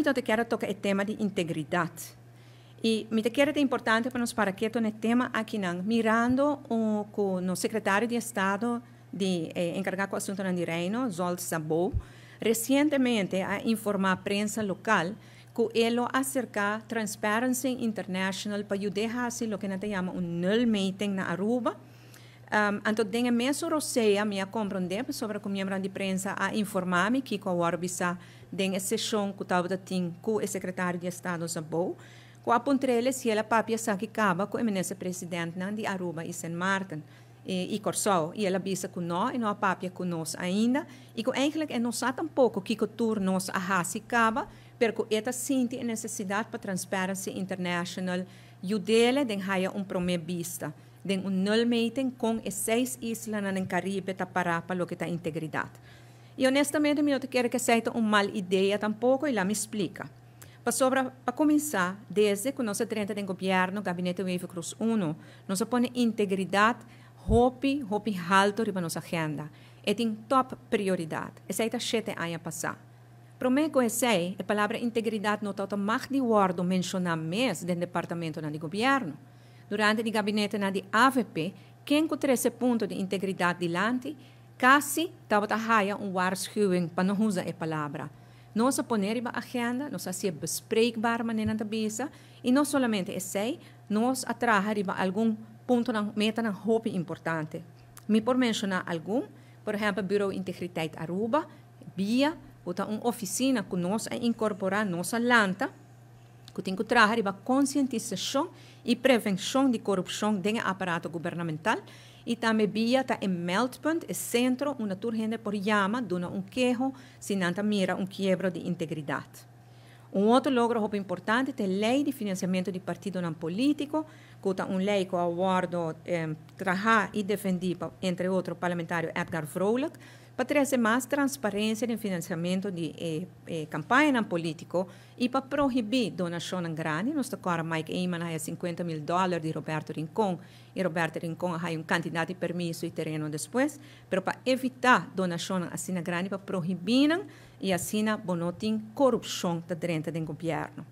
Mi ta kier toca e tema di integridad. Y mi ta kere ta importante pa nos para keto na e tema aki nan, mirando cu nos secretario di Estado di encarga cu asunto di Reino, Zsolt Szabó, recientemente a informa prensa local cu el a acerca Transparency International pa yuda haci loke nan ta yama un nulmeting na Aruba. Anto den e mesun rosea mi a comprende sobre cu miembro di prensa a informa mi cu a bisa den sesion cu tabata tin cu e secretario di Estado Szabó, cu a puntr'ele si el a papia esaki caba cu e minister president nan di Aruba y Sint Maarten y Corsou, y el a bisa cu no, e no a papia cu nos ainda y cu eigenlijk e no sa tampoco kico tur nos a hasi caba, pero cu e ta sinti e necesidad pa Transparency International yud'ele den haya un prome bista den un nulmeting con e seis islanan den Caribe ta para pa loke ta integridad. Y honestamente mi no kier cu esey ta un mal idea tampoco, y laga mi splica. Pasobra, pa cuminsa, desde cu nos a drenta den gobierno, Gabinete Wever-Croes 1, nos a pone integridad hopi, hopi halto riba nos agenda. E tin top prioridad. Esey ta 7 aña pasa. Prome cu esey, e palabra integridad no tabata mag di wordo menciona mes den departamento di gobierno. Durante e gabinete na di AVP, ken cu trece punto di integridad dilanti, casi tabata haya un waarschuwing pa no usa e palabra. Nos a pone riba agenda, nos a haci'e bespreekbaar manera ta bisa, y no solamente esey, nos a traha riba algun punto nan meta nan hopi importante. Mi por menciona algun, por ehempel, Bureau Integriteit Aruba, BIA, ta un oficina cu nos a incorpora, nos a lanta, cu tin cu traha riba concientisacion y prevencion di corupcion den aparato gubernamental, y tambe BIA ta e meldpunt, e centro unda tur hende por yama, duna un keho, si nan ta mira un kiebro di integridad. Un otro logro hopi importante ta e ley di financiamento di partidonan politico, cu ta un ley cu a wordo traha y defendi, entre otro, parlamentario Edgar Vrolijk, pa trece mas transparencia den financiamento di campaña politico y pa prohibi donacion grandi. Nos awor Mike Eman a 50 mil dollar di Roberto Rincón y Roberto Rincón a un cantidad di permiso y tereno despues, pero pa evita donacion asina grandi, pa prohibi y asina bo no tin corupcion den di gobierno.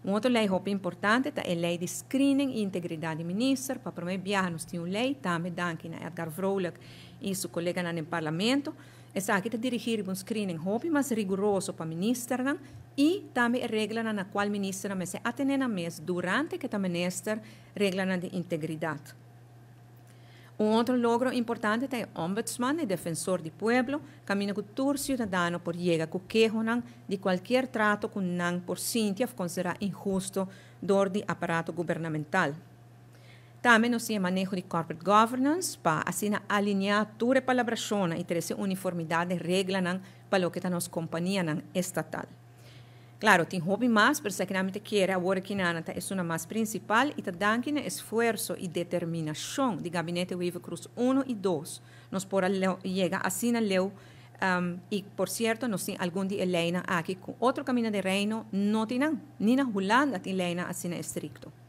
Un otro ley hopi importante ta e ley di screening y integridad di minister. Pa prome biaha nos tin un ley, tambe danki na Edgar Vrolijk y su colega den parlamento. Esaki ta dirigi un screening hopi mas riguroso pa minister y tambe regla na cual minister mester atene nan mes durante cu ta minister, regla di integridad. Un otro logro importante ta e ombudsman, e defensor di pueblo, caminda cu tur ciudadano por yega cu keho di cualkier trato cu nan por sinti of considera inhusto door di aparato gubernamental. Tambe nos tin maneho di corporate governance pa asina alinea tur palabracion y trece uniformidad di regla pa loke ta nos compania estatal. Claro, tin hopi mas, pero esaki mi kier awor aki nan ta esun mas principal y ta danki na esfuerso y determinacion di Gabinete Wever-Croes 1 y 2. Nos por yega asina leu y, por cierto, nos tin algun di e leynan aki cu otro caminda den Reino no tin, ni na Hulanda tin leynan asina estricto.